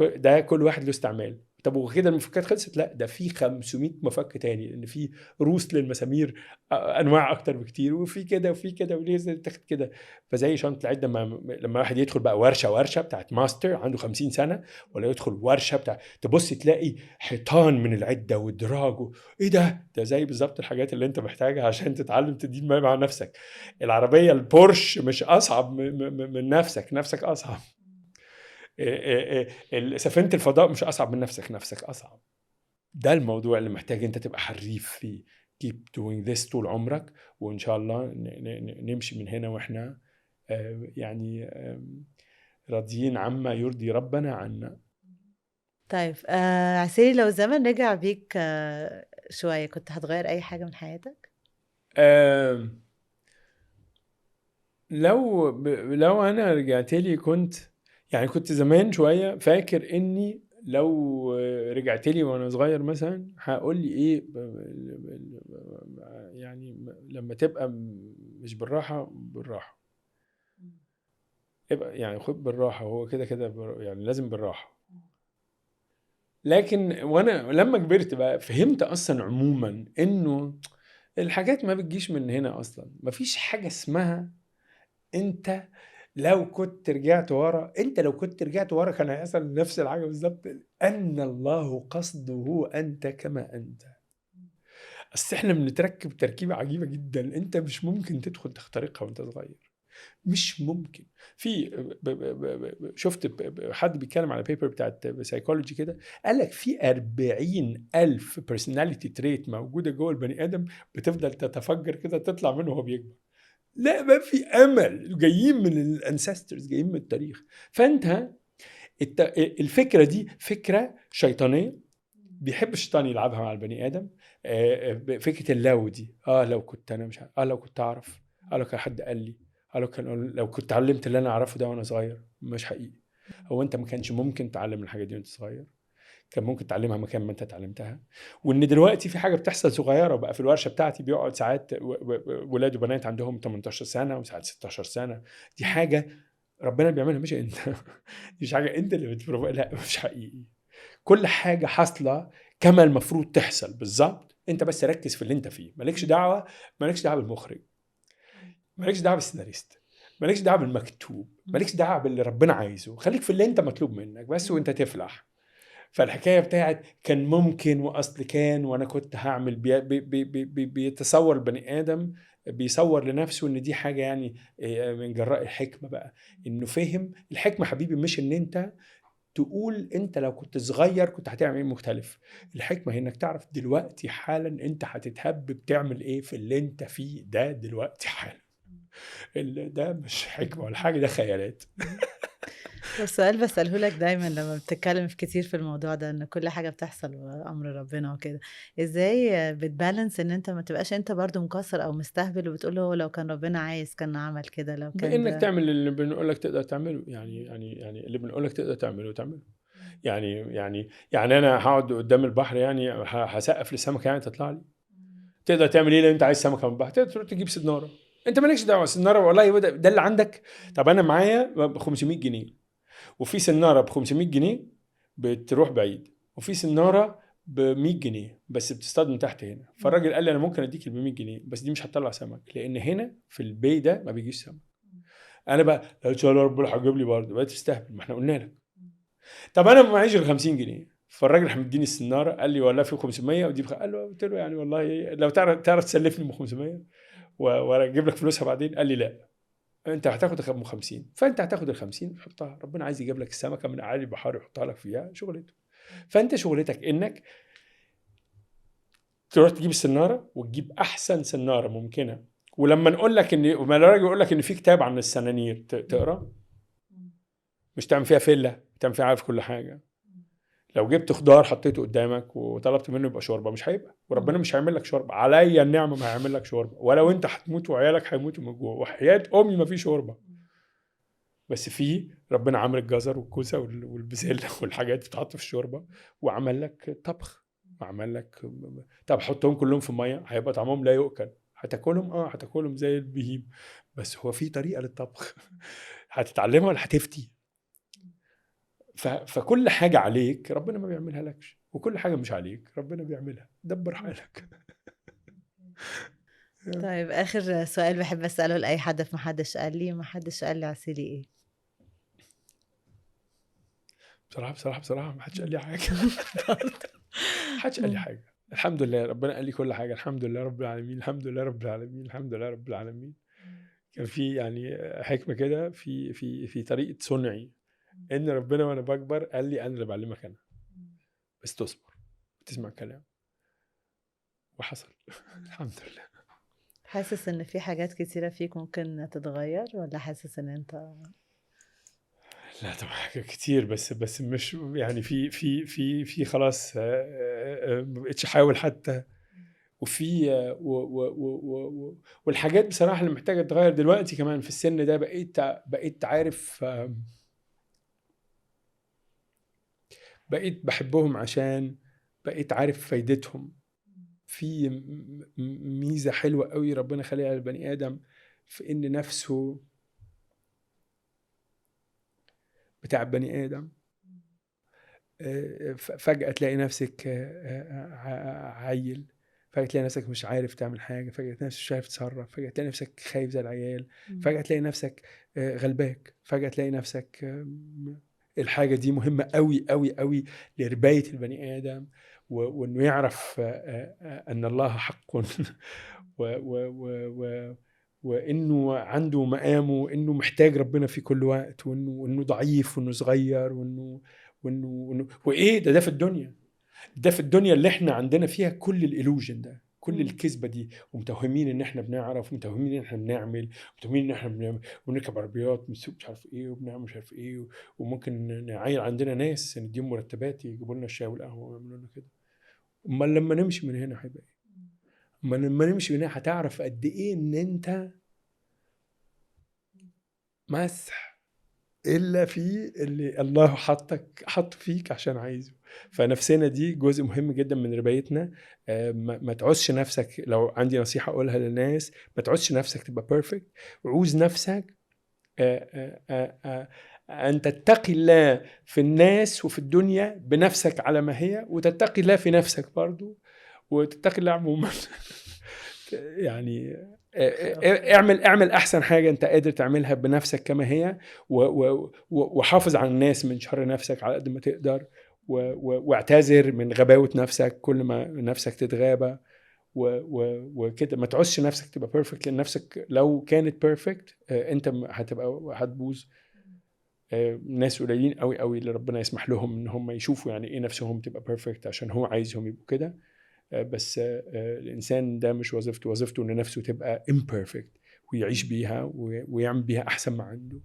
A: ده كل واحد له استعمال. طب وكده المفكات خلصت؟ لا، ده في 500 مفك تاني، لان في روس للمسامير انواع اكتر بكتير، وفي كده وفي كده، وليه تاخد كده. فزي شنطه العدة، لما واحد يدخل بقى ورشه بتاعت ماستر عنده 50 سنة، ولا يدخل ورشه بتاع، تبص تلاقي حيطان من العدة والدراج ايه ده؟ ده زي بالظبط الحاجات اللي انت محتاجها عشان تتعلم تدين مع نفسك. العربية البورش مش اصعب من نفسك، نفسك اصعب. سفينة الفضاء مش أصعب من نفسك، نفسك أصعب. ده الموضوع اللي محتاج أنت تبقى حريف فيه. keep doing this طول عمرك، وإن شاء الله نمشي من هنا وإحنا يعني راضيين عما يرضي ربنا عنا.
B: طيب عسيري، لو الزمن رجع بيك شوية، كنت هتغير أي حاجة من حياتك؟
A: لو أنا رجعت لي، كنت زمان شوية فاكر إني لو رجعت لي وأنا صغير مثلا هقول لي إيه، يعني لما تبقى مش بالراحة بالراحة، ابقى يعني خد بالراحة، هو كده كده يعني لازم بالراحة. لكن وأنا لما كبرت بقى فهمت أصلا عموما إنه الحاجات ما بتجيش من هنا أصلا، مفيش حاجة اسمها أنت لو كنت رجعت ورا، انت لو كنت رجعت ورا كان هيحصل نفس الحاجة بالظبط. ان الله قصده انت كما انت. اصل احنا بنتركب تركيبه عجيبة جدا، انت مش ممكن تدخل تخترقها وانت صغير، مش ممكن. في شفت حد بيتكلم على paper بتاعت سايكولوجي كده، قال لك في 40,000 personality trait موجودة جوه البني ادم، بتفضل تتفجر كده تطلع منه وهو بيكبر. لا، ما في امل، جايين من ال ancestors، جايين من التاريخ. فانت الفكرة دي فكرة شيطانية، بيحب الشيطان يلعبها مع البني ادم. فكرة اللو دي، لو كنت انا مش عارف، لو كنت اعرف، لو كان حد قال لي، لو كنت اتعلمت اللي انا اعرفه ده وانا صغير. مش حقيقي. هو انت ما كانش ممكن تعلم الحاجة دي وانت صغير، كان ممكن تعلمها مكان ما انت اتعلمتها. وان دلوقتي في حاجة بتحصل صغيرة بقى في الورشة بتاعتي، بيقعد ساعات ولاد وبنات عندهم 18 سنة وساعات 16 سنة. دي حاجة ربنا بيعملها، مش انت. مش حاجة انت اللي بتبروف، لا مش حقيقي. كل حاجة حاصله كما المفروض تحصل بالظبط، انت بس ركز في اللي انت فيه، مالكش دعوه، مالكش دعوه بالمخرج، مالكش دعوه بالسيناريست، مالكش دعوه بالمكتوب، مالكش دعوه باللي ربنا عايزه، خليك في اللي انت مطلوب منك بس وانت تفلح. فالحكايه بتاعت كان ممكن واصل كان وانا كنت هعمل، بي بي بي بي بيتصور البني ادم، بيصور لنفسه ان دي حاجة يعني من جراء الحكمة بقى، انه فهم الحكمة حبيبي مش ان انت تقول انت لو كنت صغير كنت هتعمل ايه مختلف. الحكمة هي انك تعرف دلوقتي حالا انت هتتهبب تعمل ايه في اللي انت فيه ده دلوقتي حالا. ده مش حكمه ولا حاجة، ده خيالات.
B: السؤال بسأله لك دايما لما بتتكلم كتير في الموضوع ده، ان كل حاجة بتحصل وأمر ربنا وكده، ازاي بتبالانس ان انت ما تبقاش انت برضو مكسر او مستهبل وبتقول له لو كان ربنا عايز كان عمل كده، لو كان
A: بانك تعمل اللي بنقول لك تقدر تعمله. يعني يعني يعني اللي بنقول لك تقدر تعمله تعمله. يعني يعني يعني انا هقعد قدام البحر يعني هسقف للسمكة يعني تطلع لي؟ تقدر تعمل ايه لو انت عايز سمكة من البحر؟ تقدر تروح تجيب سنارة، انت مالكش دعوة سنارة والله ده اللي عندك. طب انا معايا 500 جنيه، وفي سناره ب 500 جنيه بتروح بعيد، وفي سناره ب 100 جنيه بس بتصطاد من تحت هنا. فالراجل قال لي انا ممكن اديك ال 100 جنيه بس دي مش هتطلع سمك، لان هنا في البي ده ما بيجيش سمك. انا بقى ان شاء الله ربنا هيجيب لي برضه، بقيت تستهبل، ما احنا قلنا لك. طب انا ما معيش غير 50 جنيه. فالراجل راح مديني السناره قال لي والله في 500 ودي قال له، قلت له يعني والله لو تعرف تسلفني ب 500 واجيب لك فلوسها بعدين. قال لي لا، انت هتاخد 50، فانت هتاخد ال 50 وتحطها، ربنا عايز يجيب لك السمكة من اعالي البحار يحطها لك فيها، شغلته. فانت شغلتك انك تروح تجيب السناره وتجيب احسن سناره ممكنة. ولما نقول لك ان ما الراجل يقول لك ان في كتاب عن السنانير تقرا، مش تعمل فيها فله، تعمل فيها عارف كل حاجة. لو جبت خضار حطيته قدامك وطلبت منه يبقى شوربة، مش هيبقى، وربنا مش هيعمل لك شوربة، عليا النعمة ما هيعمل لك شوربة، ولو انت هتموت وعيالك هيموتوا من الجوع، وحياه امي ما في شوربة. بس في ربنا عمل الجزر والكوسه والبسله والحاجات بتتحط في الشوربة وعمل لك طبخ. وعمل لك. طب حطهم كلهم في مية هيبقى طعمهم لا يؤكل، هتاكلهم هتاكلهم زي البهيم، بس هو في طريقه للطبخ هتتعلمها ولا هتفتي؟ فكل حاجة عليك ربنا ما بيعملها لكش، وكل حاجة مش عليك ربنا بيعملها. دبر حالك.
B: طيب اخر سؤال بحب اساله لاي حد في محدش قال لي، محدش قال لي عسيلي ايه؟
A: بصراحة بصراحة بصراحة ما حدش قال لي حاجة. ما حدش قال لي حاجة، الحمد لله ربنا قال لي كل حاجة، الحمد لله رب العالمين، الحمد لله رب العالمين، الحمد لله رب العالمين. كان في يعني حكمه كده في في في طريقه صنعي، ان ربنا وانا بكبر قال لي انا اللي بعلمك انا، بس تصبر وتسمع كلام، وحصل. الحمد لله.
B: حاسس ان في حاجات كتيرة فيك ممكن تتغير، ولا حاسس ان انت؟
A: لا طبعا حاجات كتير، بس مش يعني في في في في خلاص ما بقتش احاول حتى، وفي و والحاجات بصراحة اللي محتاجه تتغير دلوقتي كمان في السن ده، بقيت عارف، بقيت بحبهم عشان بقيت عارف فايدتهم. في ميزة حلوة قوي ربنا خليها للبني آدم في إن نفسه بتاع بني آدم، فجأة تلاقي نفسك عيل، فجأة تلاقي نفسك مش عارف تعمل حاجة، فجأة تلاقي نفسك مش عارف تتصرف، فجأة تلاقي نفسك خايف زي العيال، فجأة تلاقي نفسك غلباك، فجأة تلاقي نفسك. الحاجة دي مهمة قوي قوي قوي لرباية البني آدم، وإنه يعرف أن الله حق وإنه عنده مقامه، وإنه محتاج ربنا في كل وقت، وإنه ضعيف، وإنه صغير، وإنه وإنه وإيه ده في الدنيا، ده في الدنيا اللي إحنا عندنا فيها كل الإلوجن ده، كل الكذبة دي، ومتوهمين إن إحنا بنعرف، ومتوهمين إن إحنا بنعمل، ومتوهمين إن إحنا بنعمل ونركب عربيات ونسوق مش عارف إيه، وبنعمل مش عارف إيه، وممكن نعاير عندنا ناس نديهم مرتبات يجيبوا لنا الشاي والقهوة ويعملوا لنا كده. أمال لما نمشي من هنا هيبقى إيه؟ أمال لما نمشي من هنا هتعرف قد إيه إن أنت مسح إلا في اللي الله حط فيك عشان عايزه. فنفسنا دي جزء مهم جدا من ربايتنا. ما تعوزش نفسك، لو عندي نصيحة أقولها للناس، ما تعوزش نفسك تبقى perfect، عوز نفسك أن تتقي الله في الناس وفي الدنيا بنفسك على ما هي، وتتقي الله في نفسك برضو، وتتقي الله عموما. يعني اعمل احسن حاجة انت قادر تعملها بنفسك كما هي، وحافظ على الناس من شر نفسك على قد ما تقدر، واعتذر من غباوه نفسك كل ما نفسك تتغابى وكده. ما تعوزش نفسك تبقى perfect، لان نفسك لو كانت perfect انت هتبقى هتبوظ. ناس قليلين قوي قوي اللي ربنا يسمح لهم ان هم يشوفوا يعني ايه نفسهم تبقى perfect عشان هو عايزهم يبقوا كده. بس الإنسان ده مش وظيفته، وظيفته إن نفسه تبقى imperfect ويعيش بيها ويعمل بيها أحسن ما عنده.